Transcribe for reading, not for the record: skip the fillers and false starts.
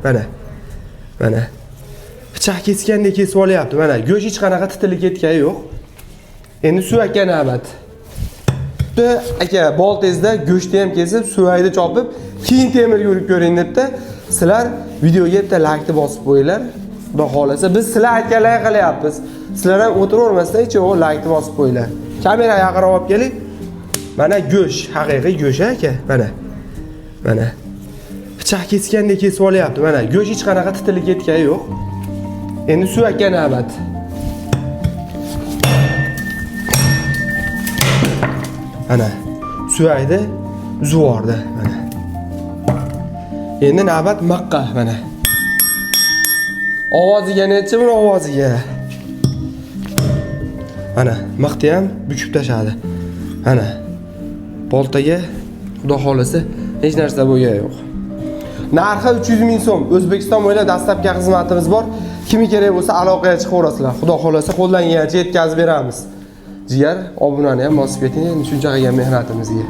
Mana. Mana. Pichoq keskandek kesib olyapti. Mana go'sht hech qanaqa titilib ketgani yo'q. Endi suvakka navbat. Bitta aka boltangizda go'shtni ham kesib, suvakni chopib, keyin temirga urib ko'ring debdi. Sizlar videoga bitta laykni bosib qo'yinglar. Xudo xohlasa biz sizlar aytganlarga qilyapmiz. Sizlar ham o'tiravermasdan hech yo'q laykni bosib qo'yinglar. Kamera yaqinroq olib keling. Mana go'sht, haqiqiy go'sht aka, mana. Mana. Pichoq keskandek kesib olyapti. Mana go'sht hech qanaqa titilib ketgani yo'q. Endi suvakka navbat. Mana suvakni uzib yubordi mana. Endi navbat miqqa mana. Ovoziga nechi buni ovoziga. Mana miqni ham bukib tashladi. Mana boltaga xudo xolasa hech narsa bo'lgani yo'q. Narxi 300 ming so'm. O'zbekiston bo'ylab dastlabki xizmatimiz bor. Kimi kerak bo'lsa aloqaga chiqaverasizlar. Xudo xolasa qo'ldan kelgancha yetkazib beramiz. Jigar, obunani ham bosib keting, endi shuncha qilgan mehnatimizga.